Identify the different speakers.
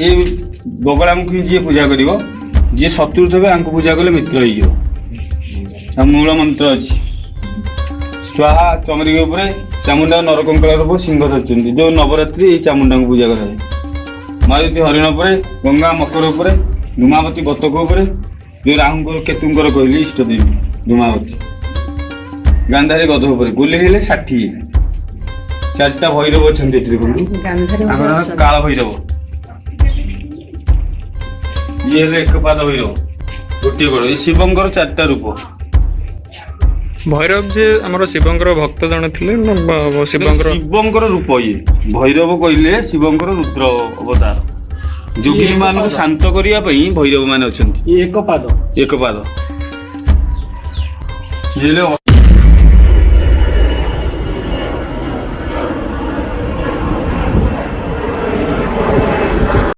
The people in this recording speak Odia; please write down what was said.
Speaker 1: ଏ ବଗଳାମୁଖୀ ଯିଏ ପୂଜା କରିବ, ଯିଏ ଶତ୍ରୁ ଥିବେ ଆଙ୍କୁ ପୂଜା କଲେ ମିତ୍ର ହେଇଯିବ। ଆଉ ମୂଳ ମନ୍ତ୍ର ଅଛି ସ୍ୱାହା। ଚମରିକ ଉପରେ ଚାମୁଣ୍ଡା, ନରକଙ୍କଳ ଉପରେ ସିଂହ ଧରିଛନ୍ତି। ଯୋଉ ନବରାତ୍ରି ଏଇ ଚାମୁଣ୍ଡାଙ୍କୁ ପୂଜା କରାଯାଏ। ମାରୁତି ହରିଣ ଉପରେ, ଗଙ୍ଗା ମକର ଉପରେ, ଧୂମାବତୀ ବତକ ଉପରେ। ଯୋଉ ରାହୁଙ୍କର କେତୁଙ୍କର କହିଲି ଇଷ୍ଟ ଦେବୀ ଧୂମାବତୀ, ଗାନ୍ଧାରୀ ଗଧ ଉପରେ। ଗୁଲି ହେଲେ 60। ଚାରିଟା ଭୈରବ ଅଛନ୍ତି ଏଠି ଦେଖନ୍ତୁ।
Speaker 2: ଗାନ୍ଧାରୀ
Speaker 1: ଆମର କାଳ ଭୈରବ, ଇଏ ହେଲେ ଏକପାଦ ଭୈରବ, ଗୋଟିଏ ଗୋଡ଼। ଏ ଶିବଙ୍କର ଚାରିଟା ରୂପ।
Speaker 3: ଭୈରବ ଯେ ଆମର ଶିବଙ୍କର ଭକ୍ତ ଜଣେ ଥିଲେ ନା ଶିବଙ୍କର?
Speaker 1: ଶିବଙ୍କର ରୂପ ଇଏ। ଭୈରବ କହିଲେ ଶିବଙ୍କର ରୁଦ୍ର ଅବତାର। ଯୋଗିନୀ ମାନଙ୍କୁ ଶାନ୍ତ କରିବା ପାଇଁ ଭୈରବ ମାନେ ଅଛନ୍ତି।
Speaker 4: ଇଏ ଏକ ପାଦ।
Speaker 1: ଏକ ପାଦ। ଇଏ ହେଲେ